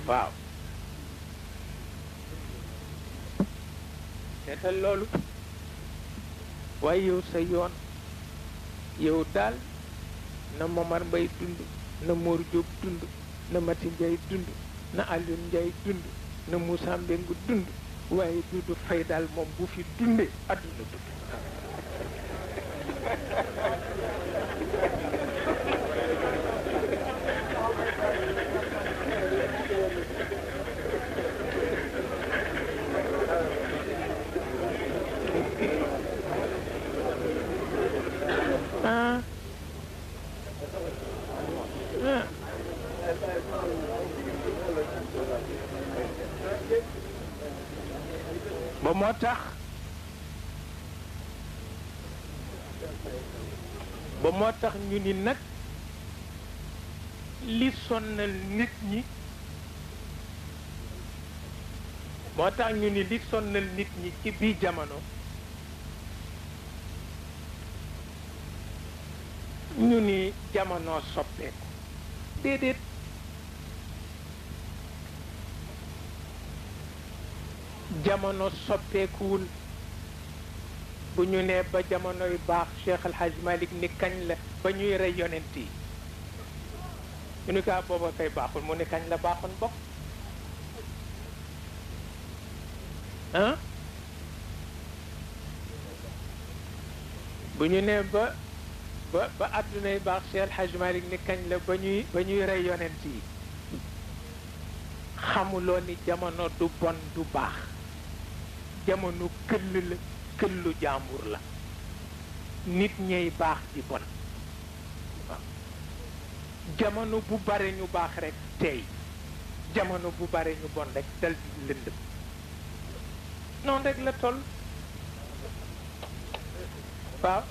waaw seetal loolu waaye yow sa yoon yow daal na Momar Mbay dund na Mor Diop dund na Mati Ndiaye dund na Alioune Ndiaye dund na Moussa Mbengue dund waaye Doudou Faye daal moom bu fi dundee adduna dund ba moo tax ñu ni nag li sonnal nit ñi moo tax ñu ni li sonnal nit ñi ci bii jamono ñu ni jamono soppeeku déedéet jamono soppeekuwul bu ñu nee ba jamonoy baax Cheikh El Hadj Malick ni kañ la ba ñuy rey yonent yi ñu ni kaa booba kay baaxul mu ni kañ la baaxoon bokk ah bu ñu nee ba addunay baax Cheikh El Hadj Malick ni kañ la ba ñuy rey yonent yi xamuloo ni jamono du bon du baax jamono këll la këllu jàmbur la nit ñey baax di bon waaw jamono bu bare ñu baax rek tey jamono bu bare ñu bon rek dal di lëndëm noonu rek la toll waaw